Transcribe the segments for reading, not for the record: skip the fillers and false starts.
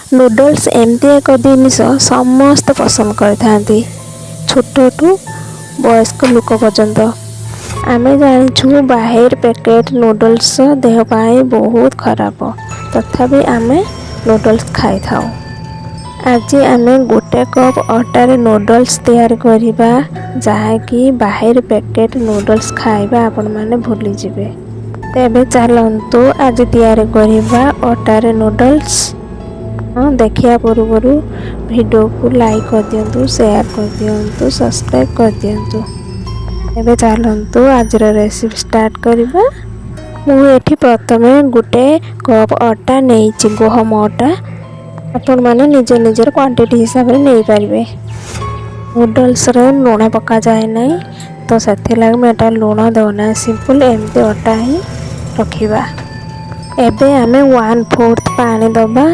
Noodles ଏମିତି ଏକ ଜିନିଷ, ସମସ୍ତେ ପସନ୍ଦ କରିଥାନ୍ତି, ଛୋଟଠୁ ବୟସ୍କ ଲୋକ ପର୍ଯ୍ୟନ୍ତ। ଆମେ ଜାଣିଛୁ, ବାହିର ପ୍ୟାକେଟ୍ ନୁଡ଼ଲ୍ସ ଦେହ ପାଇଁ ବହୁତ ଖରାପ। ତଥାପି ଆମେ ନୁଡ଼ଲ୍ସ ଖାଇଥାଉ। ଆଜି ଆମେ ଗୋଟେ କପ୍ ଅଟାରେ ନୁଡ଼ଲ୍ସ ତିଆରି କରିବା, ଯାହାକି ବାହିର ପ୍ୟାକେଟ୍ ନୁଡ଼ଲ୍ସ ଖାଇବା ଆପଣମାନେ ଭୁଲିଯିବେ। ତେବେ ଚାଲନ୍ତୁ, ଆଜି ତିଆରି କରିବା ଅଟାରେ ନୁଡ଼ଲ୍ସ। ହଁ, ଦେଖିବା ପୂର୍ବରୁ ଭିଡ଼ିଓକୁ ଲାଇକ୍ କରିଦିଅନ୍ତୁ, ସେୟାର କରିଦିଅନ୍ତୁ, ସବସ୍କ୍ରାଇବ୍ କରିଦିଅନ୍ତୁ। ଏବେ ଚାଲନ୍ତୁ, ଆଜିର ରେସିପି ଷ୍ଟାର୍ଟ କରିବା। ମୁଁ ଏଠି ପ୍ରଥମେ ଗୋଟେ କପ୍ ଅଟା ନେଇଛି, ଗହମ ଅଟା। ଆପଣମାନେ ନିଜ ନିଜର କ୍ୱାଣ୍ଟିଟି ହିସାବରେ ନେଇପାରିବେ। ନୁଡ଼ଲ୍ସରେ ଲୁଣ ପକାଯାଏ ନାହିଁ, ତ ସେଥିଲାଗି ମୁଁ ଏଟା ଲୁଣ ଦେଉନାହିଁ। ସିମ୍ପଲ୍ ଏମିତି ଅଟା ହିଁ ରଖିବା। ଏବେ ଆମେ 1/4 ପାଣି ଦେବା।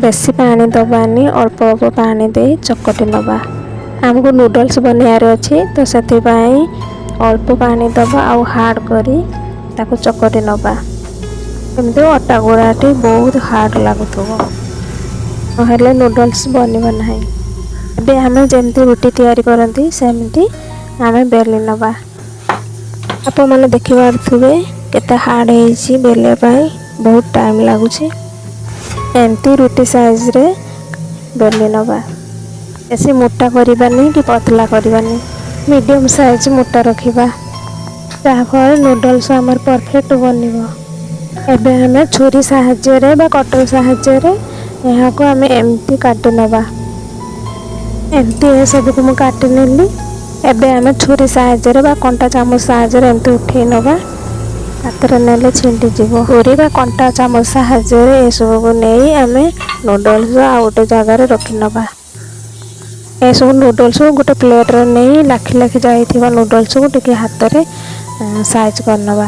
ବେଶୀ ପାଣି ଦେବାନି, ଅଳ୍ପ ଅଳ୍ପ ପାଣି ଦେଇ ଚକଟି ନେବା। ଆମକୁ ନୁଡ଼ଲ୍ସ ବନେଇବାର ଅଛି, ତ ସେଥିପାଇଁ ଅଳ୍ପ ପାଣି ଦେବା ଆଉ ହାର୍ଡ଼ କରି ତାକୁ ଚକଟି ନେବା। ଏମିତି ଅଟା ଗୁଳାଟି ବହୁତ ହାର୍ଡ଼ ଲାଗୁଥିବ, ନହେଲେ ନୁଡ଼ଲ୍ସ ବନିବ ନାହିଁ। ଏବେ ଆମେ ଯେମିତି ରୁଟି ତିଆରି କରନ୍ତି, ସେମିତି ଆମେ ବେଲି ନେବା। ଆପଣମାନେ ଦେଖିପାରୁଥିବେ କେତେ ହାର୍ଡ଼ ହେଇଛି, ବେଲିବା ପାଇଁ ବହୁତ ଟାଇମ୍ ଲାଗୁଛି। ଏମିତି ରୁଟି ସାଇଜ୍ରେ ବେଲି ନେବା। ବେଶୀ ମୋଟା କରିବାନି କି ପତଲା କରିବାନି, ମିଡ଼ିୟମ୍ ସାଇଜ୍ ମୋଟା ରଖିବା, ଯାହାଫଳରେ ନୁଡ଼ଲ୍ସ ଆମର ପରଫେକ୍ଟ ବନିବ। ଏବେ ଆମେ ଛୁରୀ ସାହାଯ୍ୟରେ ବା କଟର ସାହାଯ୍ୟରେ ଏହାକୁ ଆମେ ଏମିତି କାଟି ନେବା। ଏମିତି ଏସବୁକୁ ମୁଁ କାଟି ନେଲି। ଏବେ ଆମେ ଛୁରୀ ସାହାଯ୍ୟରେ ବା କଣ୍ଟା ଚାମଚ ସାହାଯ୍ୟରେ ଏମିତି ଉଠେଇ ନେବା। ହାତରେ ନେଲେ ଛିଣ୍ଡିଯିବ। ଛୁରୀ ବା କଣ୍ଟା ଚାମଚ ସାହାଯ୍ୟରେ ଏସବୁକୁ ନେଇ ଆମେ ନୁଡ଼ଲ୍ସ ଆଉ ଗୋଟେ ଜାଗାରେ ରଖିନେବା। ଏସବୁ ନୁଡ଼ଲ୍ସକୁ ଗୋଟେ ପ୍ଲେଟ୍ରେ ନେଇ ଲାଖି ଲାଖି ଯାଇଥିବା ନୁଡ଼ଲ୍ସକୁ ଟିକେ ହାତରେ ସାଇଜ୍ କରିନେବା।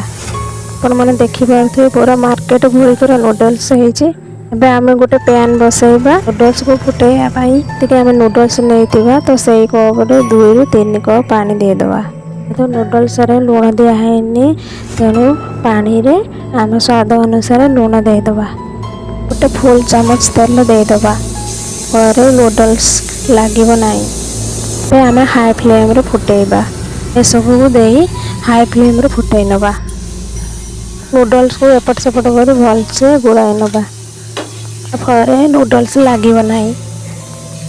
ଆପଣମାନେ ଦେଖିପାରୁଥିବେ, ପୁରା ମାର୍କେଟ ଭଳି ପୁରା ନୁଡ଼ଲ୍ସ ହେଇଛି। ଏବେ ଆମେ ଗୋଟେ ପ୍ୟାନ୍ ବସେଇବା ନୁଡ଼ଲ୍ସକୁ ଫୁଟେଇବା ପାଇଁ। ଟିକେ ଆମେ ନୁଡ଼ଲ୍ସ ନେଇଥିବା, ତ ସେଇ କପ୍ରେ 2ରୁ 3 କପ୍ ପାଣି ଦେଇଦେବା। ତ ନୁଡ଼ଲ୍ସରେ ଲୁଣ ଦିଆହେଇନି, ତେଣୁ ପାଣିରେ ଆମେ ସ୍ୱାଦ ଅନୁସାରେ ଲୁଣ ଦେଇଦେବା। ଗୋଟେ ଫୁଲ୍ ଚାମଚ ତେଲ ଦେଇଦେବା, ପରେ ନୁଡ଼ଲ୍ସ ଲାଗିବ ନାହିଁ। ଏବେ ଆମେ ହାଇ ଫ୍ଲେମ୍ରେ ଫୁଟେଇବା। ଏସବୁକୁ ଦେଇ ହାଇ ଫ୍ଲେମ୍ରେ ଫୁଟେଇ ନେବା। ନୁଡ଼ଲ୍ସକୁ ଏପଟ ସେପଟ କରି ଭଲସେ ଗୋଳାଇ ନେବା, ଫଳରେ ନୁଡ଼ଲ୍ସ ଲାଗିବ ନାହିଁ।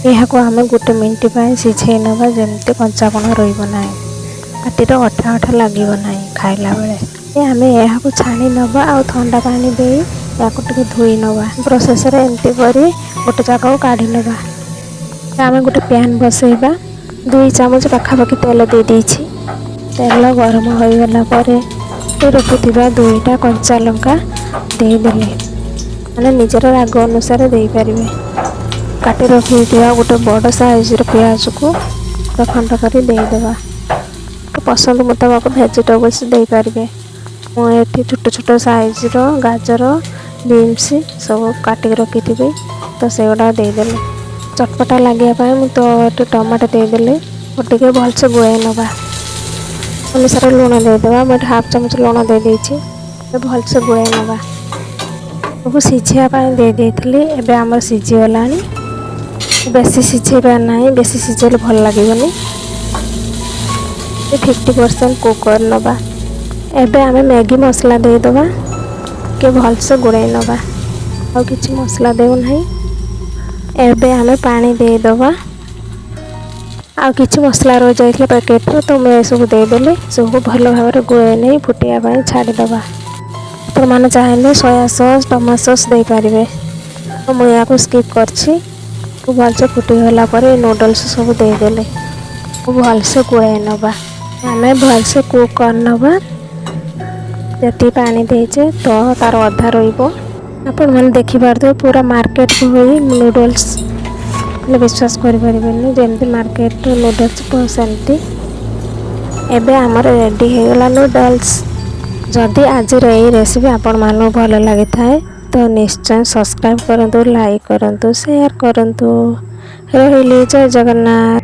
ଏହାକୁ ଆମେ ଗୋଟେ ମିନିଟ୍ ପାଇଁ ସିଝେଇ ନେବା, ଯେମିତି କଞ୍ଚାପଣ ରହିବ ନାହିଁ, ପାଟିରେ ଅଠା ଅଠା ଲାଗିବ ନାହିଁ ଖାଇଲା ବେଳେ। ଆମେ ଏହାକୁ ଛାଣି ନେବା ଆଉ ଥଣ୍ଡା ପାଣି ଦେଇ ଏହାକୁ ଟିକେ ଧୋଇ ନେବା। ପ୍ରୋସେସରେ ଏମିତି କରି ଗୋଟେ ଜାଗାକୁ କାଢ଼ି ନେବା। ଆମେ ଗୋଟେ ପ୍ୟାନ୍ ବସେଇବା। 2 ଚାମଚ ପାଖାପାଖି ତେଲ ଦେଇ ଦେଇଛି। ତେଲ ଗରମ ହୋଇଗଲା ପରେ ରଖିଥିବା ଦୁଇଟା କଞ୍ଚା ଲଙ୍କା ଦେଇଦେଲି। ମାନେ ନିଜର ରାଗ ଅନୁସାରେ ଦେଇପାରିବେ। କାଟି ରଖିଥିବା ଗୋଟେ ବଡ଼ ସାଇଜ୍ର ପିଆଜକୁ ଖଣ୍ଡ କରି ଦେଇଦେବା। ପସନ୍ଦ ମୁତାବକ ଭେଜିଟେବଲ୍ସ ଦେଇପାରିବେ। ମୁଁ ଏଠି ଛୋଟ ଛୋଟ ସାଇଜ୍ର ଗାଜର, ବିନ୍ସ ସବୁ କାଟିକି ରଖିଥିବି, ତ ସେଗୁଡ଼ା ଦେଇଦେଲି। ଚଟପଟା ଲାଗିବା ପାଇଁ ମୁଁ ତ ଏଠି ଟମାଟୋ ଦେଇଦେଲି। ଟିକେ ଭଲସେ ଗୋଳେଇ ନେବା। ଅନୁସାରେ ଲୁଣ ଦେଇଦେବା। ମୁଁ ଏଠି ହାଫ୍ ଚାମଚ ଲୁଣ ଦେଇଦେଇଛି। ଭଲସେ ଗୋଳେଇ ନେବା। ସବୁ ସିଝିବା ପାଇଁ ଦେଇ ଦେଇଥିଲି। ଏବେ ଆମର ସିଝିଗଲାଣି। ବେଶୀ ସିଝେଇବା ନାହିଁ, ବେଶୀ ସିଝେଇଲେ ଭଲ ଲାଗିବନି। 50% କୁକ୍ କରିନେବା। ଏବେ ଆମେ ମ୍ୟାଗି ମସଲା ଦେଇଦେବା। ଟିକେ ଭଲସେ ଗୋଳେଇ ନେବା। ଆଉ କିଛି ମସଲା ଦେଉନାହିଁ। ଏବେ ଆମେ ପାଣି ଦେଇଦେବା। ଆଉ କିଛି ମସଲା ରହିଯାଇଥିଲା ପ୍ୟାକେଟ୍ରୁ, ତ ମୁଁ ଏସବୁ ଦେଇଦେଲି। ସବୁ ଭଲ ଭାବରେ ଗୋଳେଇ ନେଇ ଫୁଟିବା ପାଇଁ ଛାଡ଼ିଦେବା। ଆପଣମାନେ ଚାହିଁଲେ ସୋୟା ସସ୍, ଟମାଟୋ ସସ୍ ଦେଇପାରିବେ, ତ ମୁଁ ଏହାକୁ ସ୍କିପ୍ କରିଛି। ଭଲସେ ଫୁଟିଗଲା ପରେ ନୁଡ଼ଲ୍ସ ସବୁ ଦେଇଦେଲି। ଭଲସେ ଗୋଳେଇ ନେବା। ଆମେ ଭଲସେ କୁକ୍ କରିନେବା। ଯେତିକି ପାଣି ଦେଇଛେ, ତ ତାର ଅଧା ରହିବ। ଆପଣମାନେ ଦେଖିପାରୁଥିବେ, ପୁରା ମାର୍କେଟ ଭଳି ନୁଡ଼ଲ୍ସ। ହେଲେ ବିଶ୍ୱାସ କରିପାରିବେନି, ଯେମିତି ମାର୍କେଟ ନୁଡ଼ଲ୍ସ ସେମିତି। ଏବେ ଆମର ରେଡ଼ି ହେଇଗଲା ନୁଡ଼ଲ୍ସ। ଯଦି ଆଜିର ଏଇ ରେସିପି ଆପଣମାନଙ୍କୁ ଭଲ ଲାଗିଥାଏ, ତ ନିଶ୍ଚୟ ସବସ୍କ୍ରାଇବ୍ କରନ୍ତୁ, ଲାଇକ୍ କରନ୍ତୁ, ସେୟାର କରନ୍ତୁ। ରହିଲି, ଜୟ ଜଗନ୍ନାଥ।